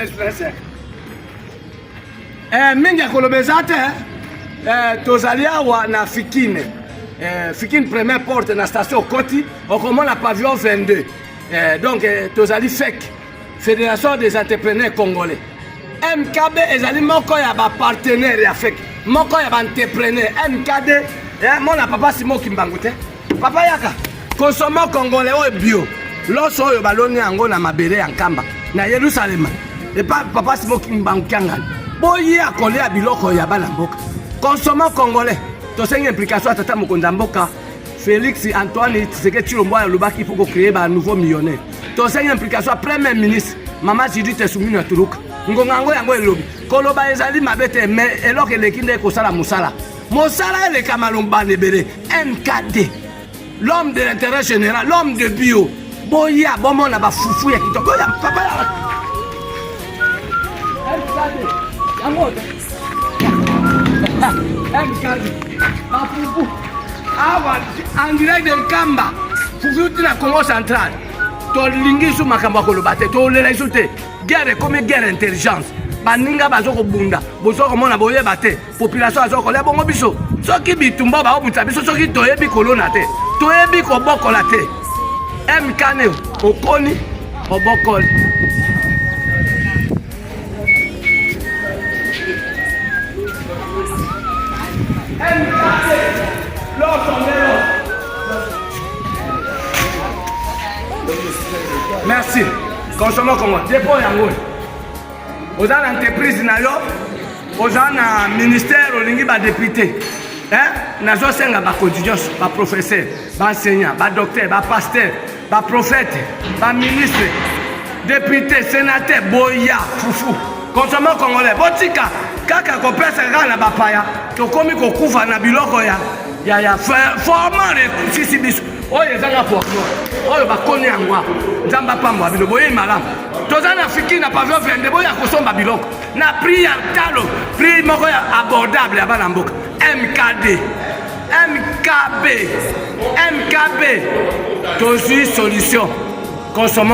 Influenceur. Eh, mingi ya koloba eza te eh, tozali awa na fikine eh, fikine première porte na station okoti okomona pavillon 22 eh, donc eh, tozali fec fédération des entrepreneurs congolais mkb ezali moko ya bapartenaire ya fec moko ya baentrepreneur mkd eh, mona papa simo kimbangu te papa yaka consommant congolais oyo bio loso oyo baloni yango na mabele ya nkamba na yerusalema epa papa simo kimbangu kiangani boya kolia biloko ya bana mboka consommant congolais tosengi implication ya tata mokonzi ya mboka félix antoine tshisekedi tshilombo alobaki mpo kocreye ba nouveau millionnaire tosengi implication ya premier ministre mama judith suminwa tuluka ngonga yango yango elobi koloba ezali mabe te mais eloko eleki nde kosala mosala mosala eleka malombana ebele mkd l'homme de l'intérêt général l'homme de bio boya bomona bafufu ya kitoko ya papa ya mkd yango mkd bafufu awa en direct de nkamba fufu uti na congo central tolingi su makambo ya koloba te tolela lisu te guerre ekomi guerre intelligence baninga bazo kobunda bozo komona boyeba te population azo kolia bongo biso soki bitumba baobundisa biso soki toyebi kolona te toyebi kobokola te mkne okoni obokoli Merci. Consommons Congo. Dépôt yango. Oza na entreprise na yo, oza na ministère olingi ba député. Hein? Nazosenga bakonzi nyonso, ba professeur, ba enseignant, ba docteur, ba pasteur, ba prophète, ba ministre, député, sénateur, boya fufu. Consommons congolais, botika kaka kopesa kaka na bapaya, tokomi kokufa na biloko ya ya ya format sisi biso oyo ezanga format oyo bakoni yango nzambe apambola bino boyei malamu toza na fiki na pavillon 22 boya kosomba biloko na prix ya talo prix moko ya abordable ya bana mboka mkd mkb mkb tozwi solution consommons.